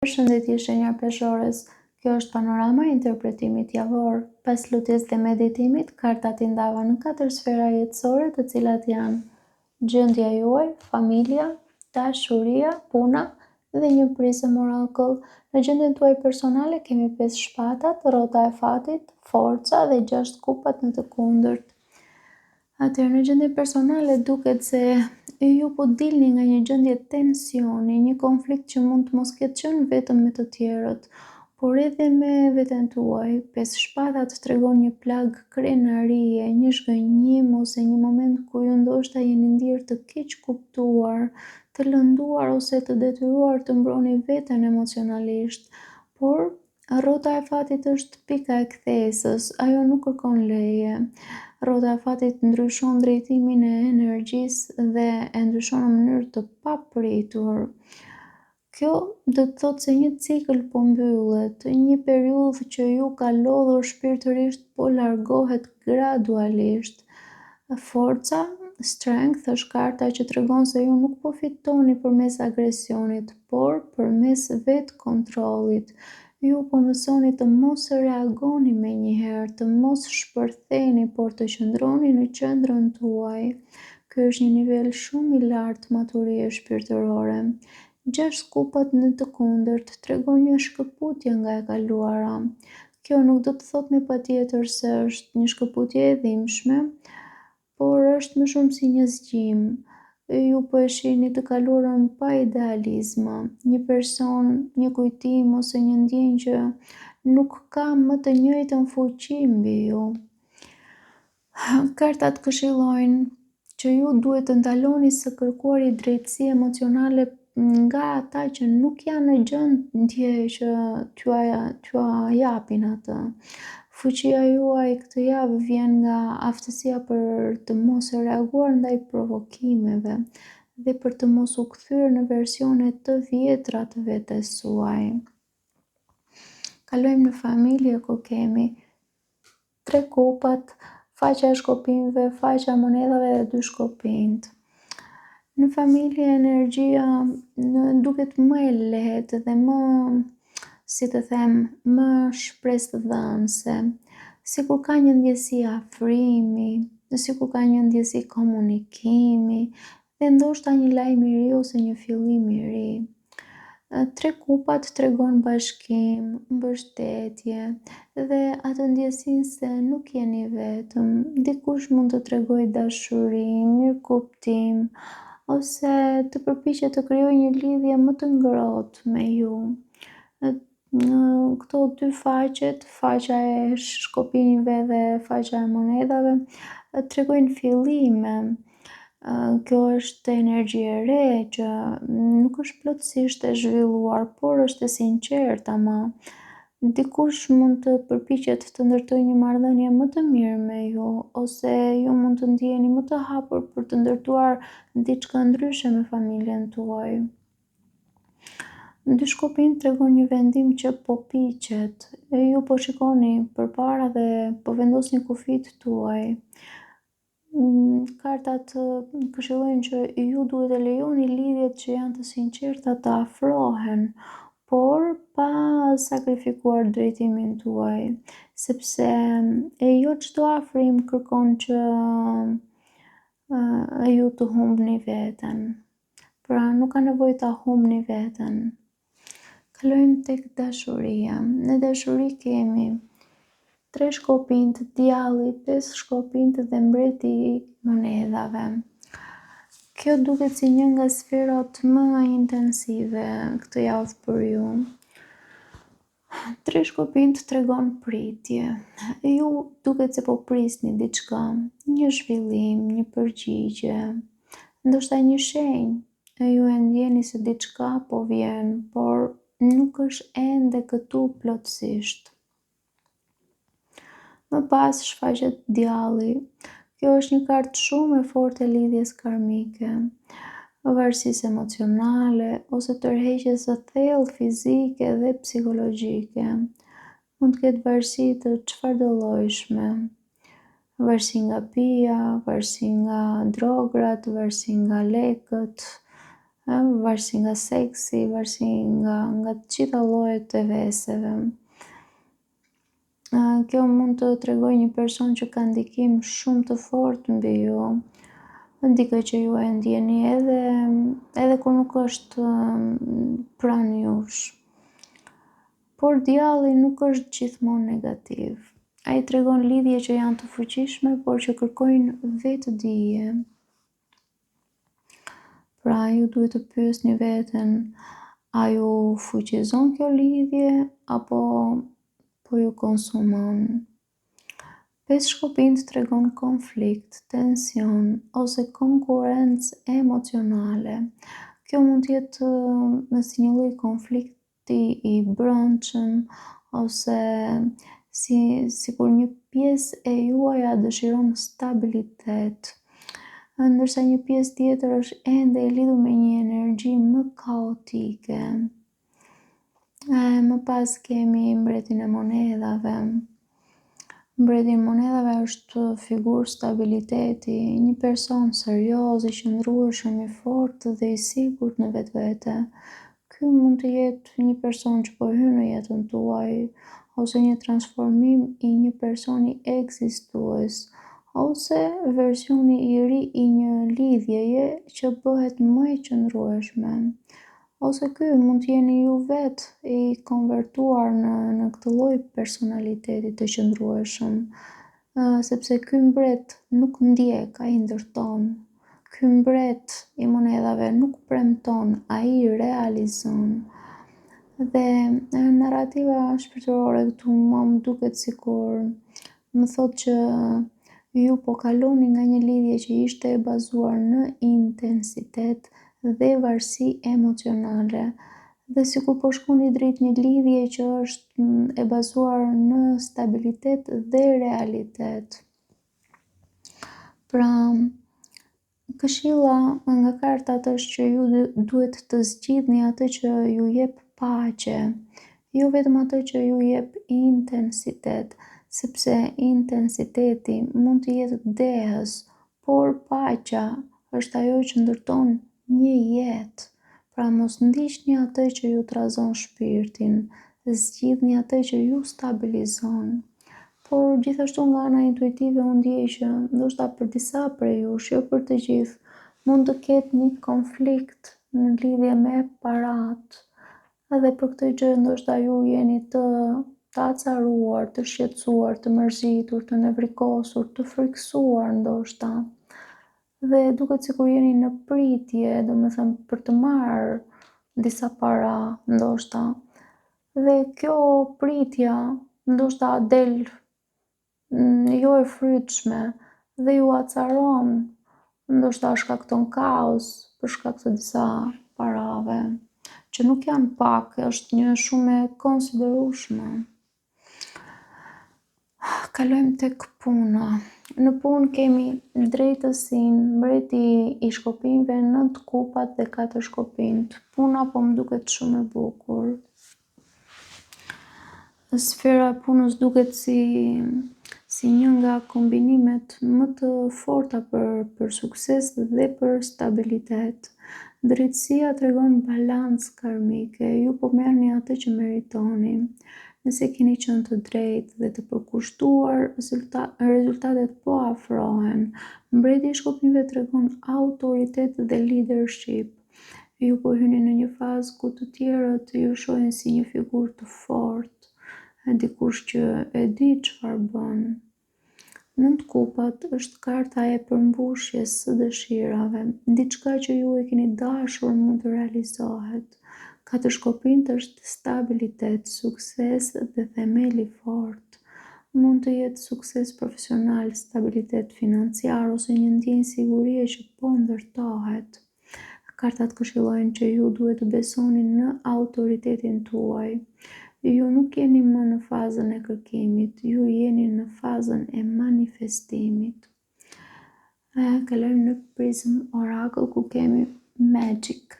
Përshëndetje shenja e peshores, kjo është panorama e interpretimit javor. Pas lutjes dhe meditimit, kartat i ndava në katër sfera jetësore të cilat janë gjendja juaj, familja, dashuria, puna dhe një prizëm orakull. Në gjendjen tuaj personale kemi 5 shpatat, rrota e fatit, forca dhe 6 kupat në të kundërt. Atëherë, në gjendjen personale duket se ju po dilni nga një gjendje tensioni, një konflikt që mund të mos ketë qenë vetëm me të tjerët, por edhe me veten tuaj. Pesë shpatat tregon një plagë krenarie, një zhgënjim ose një moment ku ju ndoshta jeni ndier të keqkuptuar, të lënduar ose të detyruar të mbroni veten emocionalisht. Por Rrota e fatit është pika e kthesës, ajo nuk kërkon leje. Rrota e fatit ndryshon drejtimin e energjisë dhe e ndryshon në mënyrë të papritur. Kjo do të thotë se një cikël po mbyllet, një periudhë që ju ka lodhur shpirtërisht po largohet gradualisht. Forca, strength, është karta që tregon se ju nuk po fitoni përmes agresionit, por përmes vetëkontrollit. Ju po mësoni të mos reagoni menjëherë, të mos shpërtheni, por të qëndroni në qendrën tuaj. Ky është një nivel shumë i lartë maturie shpirtërore. Gjashtë kupat në të kundërt tregon një shkëputje nga e kaluara. Kjo nuk do të thotë me patjetër se është një shkëputje e dhimbshme, por është më shumë si një zgjim. Ju po e shihni të kaluarën pa idealizma, një person, një kujtim ose një ndjenjë që nuk ka më të njëjtën fuqi mbi ju. Kartat këshillojnë që ju duhet të ndaloni së kërkuari drejtësi emocionale nga ata që nuk janë në gjendje që t'jua t'jua japin atë. Fuqia juaj këtë javë vjen nga aftësia për të mos reaguar ndaj provokimeve dhe për të mos u kthyer në versione të vjetra të vetes suaj. Kalojmë në familje ku kemi tre kupat, faqja e shkopinjve, faqja e monedhave dhe dy shkopinjtë. Në familje energjia duket më e lehtë dhe më, si të them, më shpresëdhënëse. Sikur ka një ndjesi afrimi, sikur ka një ndjesi komunikimi dhe ndoshta një lajm i ri ose një fillim i ri. Tre kupat tregon bashkim, mbështetje dhe atë ndjesinë se nuk jeni vetëm. Dikush mund të tregojë dashuri, mirëkuptim ose të përpiqet të krijojë një lidhje më të ngrohtë me ju. Në këto dy faqet, faqja e shkopinjve dhe faqja e monedhave, tregojnë fillime. Kjo është energji e re që nuk është plotësisht e zhvilluar, por është e sinqertë ama. Dikush mund të përpiqet të ndërtojë një marrëdhënie më të mirë me ju ose ju mund të ndiheni më të hapur për të ndërtuar diçka ndryshe me familjen tuaj. Dy shkopinjtë tregon një vendim që po piqet. Ju po shikoni përpara dhe po vendosni kufijtë tuaj. Kartat këshillojnë që ju duhet të lejoni lidhjet që janë të sinqerta të afrohen, por pa sakrifikuar drejtimin tuaj, sepse e jo çdo afrim kërkon që ju të humbni veten. Pra nuk ka nevojë ta humbni veten. Kalojmë tek dashuria. Në dashuri kemi tre shkopinjtë, djalli, pesë shkopinjtë dhe mbreti i monedhave. Kjo duket si një nga sferat më intensive këtë javë për ju. Tre shkopinjtë tregon pritje. Ju duket se po prisni diçka, një zhvillim, një përgjigje, ndoshta një shenjë. Ju e ndjeni se diçka po vjen, por nuk është ende këtu plotësisht. Më pas shfaqet djalli. Kjo është një kartë shumë e fortë e lidhjes karmike, varësisë emocionale ose tërheqjes së thellë fizike dhe psikologjike. Mund të ketë varësi të çfarëdollojshme. Varësi nga pija, varësi nga drograt, varësi nga lekët. Varësi nga seksi, varësi nga nga të gjitha llojet e veseve. Kjo mund të tregojë një person që ka ndikim shumë të fortë mbi ju, dikë që ju e ndjeni edhe edhe kur nuk është pranë jush. Por djalli nuk është gjithmonë negativ. Ai tregon lidhje që janë të fuqishme, por që kërkojnë vetëdije. Pra ju duhet të pyesni veten, a ju fuqizon kjo lidhje apo po ju konsumon? Pesë shkopinjtë tregon konflikt, tension ose konkurrencë emocionale. Kjo mund të jetë në si një lloj konflikti i brendshëm ose si sikur një pjesë e juaja dëshiron stabilitet, ndërsa një pjesë tjetër është ende e lidhur me një energji më kaotike. E, më pas kemi mbretin e monedhave. Mbreti i monedhave është figurë stabiliteti, një person serioz, i qëndrueshëm, i fortë dhe i sigurt në vetvete. Ky mund të jetë një person që po hyn në jetën tuaj, ose një transformim i një personi ekzistues, ose versioni i ri i një lidhjeje që bëhet më e qëndrueshme. Ose ky mund të jeni ju vetë i konvertuar në në këtë lloj personaliteti të qëndrueshëm, sepse ky mbret nuk ndjek, ai ndërton. Ky mbret i monedhave nuk premton, ai realizon. Dhe narrativa shpirtërore këtu mua më duket sikur më thotë që ju po kaloni nga një lidhje që ishte e bazuar në intensitet dhe varësi emocionale dhe sikur po shkoni drejt një lidhje që është e bazuar në stabilitet dhe realitet. Pra, këshilla nga kartat është që ju duhet të zgjidhni atë që ju jep paqe, jo vetëm atë që ju jep intensitet, sepse intensiteti mund të jetë dehës, por paqja është ajo që ndërton një jetë. Pra mos ndiqni atë që ju trazon shpirtin, zgjidhni atë që ju stabilizon. Por gjithashtu nga ana intuitive unë ndjej që ndoshta për disa prej jush, jo për të gjithë, mund të ketë një konflikt në lidhje me paratë. Edhe për këtë gjë ndoshta ju jeni të të acaruar, të shqetësuar, të mërzitur, të nevrikosur, të frikësuar ndoshta. Dhe duket sikur jeni në pritje, domethënë për të marrë disa para ndoshta. Dhe kjo pritja ndoshta del jo e frytshme dhe ju acaron, ndoshta shkakton kaos për shkak të disa parave, që nuk janë pak, është një shumë e konsiderueshme. Kalojmë tek puna. Në punë kemi drejtësinë, mbreti i shkopinjve, nëntë kupat dhe katër shkopinjtë. Puna po më duket shumë e bukur. Sfera e punës duket si si një nga kombinimet më të forta për për sukses dhe për stabilitet. Drejtësia tregon balancë karmike, ju po merrni atë që meritoni. Nëse keni qenë të drejtë dhe të përkushtuar, rezultatet po afrohen. Mbreti i shkopinjve tregon autoritet dhe leadership. Ju po hyni në një fazë ku të tjerët ju shohin si një figurë të fortë, dikush që e di çfarë bën. Nëntë kupat është karta e përmbushjes së dëshirave, diçka që ju e keni dashur mund të realizohet. Katër shkopinjtë është stabilitet, sukses dhe themel i fortë. Mund të jetë sukses profesional, stabilitet financiar ose një ndjenjë sigurie që po ndërtohet. Kartat këshillojnë që ju duhet të besoni në autoritetin tuaj. Ju nuk jeni më në fazën e kërkimit, ju jeni në fazën e manifestimit. E, kalojmë në Prism Oracle ku kemi Magic.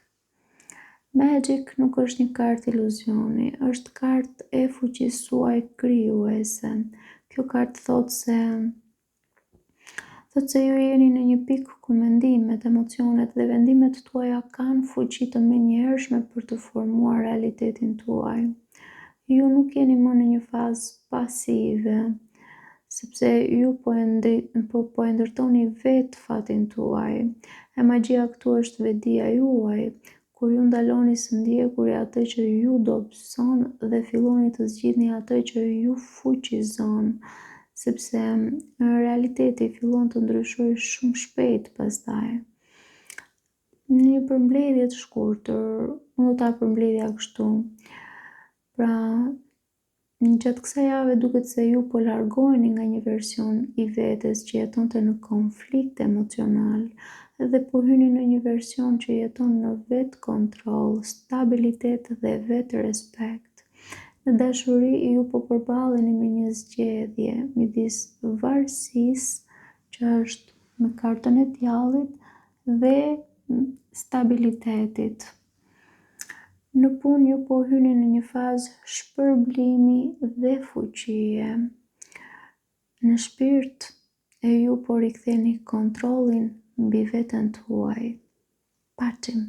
Magic nuk është një kartë iluzioni, është kartë e fuqisë suaj krijuese. Kjo kartë thotë se. Thotë se ju jeni në një pikë ku mendimet, emocionet dhe vendimet tuaja kanë fuqi të menjëhershme për të formuar realitetin tuaj. Ju nuk jeni më në një fazë pasive, sepse ju po e, ndri, po, po e ndërtoni vetë fatin tuaj. E magjia këtu është vetëdija juaj, kur ju ndaloni së ndjekuri atë që ju dobëson dhe filloni të zgjidhni atë që ju fuqizon, sepse realiteti fillon të ndryshojë shumë shpejt pastaj. Në një përmbledhje të shkurtër, unë do ta përmbledhja kështu. Pra, Gjatë kësaj jave duket se ju po largoheni nga një version i vetes që jetonte në konflikt emocional dhe po hyni në një version që jeton në vetëkontroll, stabilitet dhe vetërespekt. Në dashuri ju po përballeni me një zgjedhje midis varësisë që është me kartën e djallit dhe stabilitetit. Në punë ju po hyni në një fazë shpërblimi dhe fuqie. Në shpirt e ju po riktheni kontrollin mbi veten tuaj. Paçim.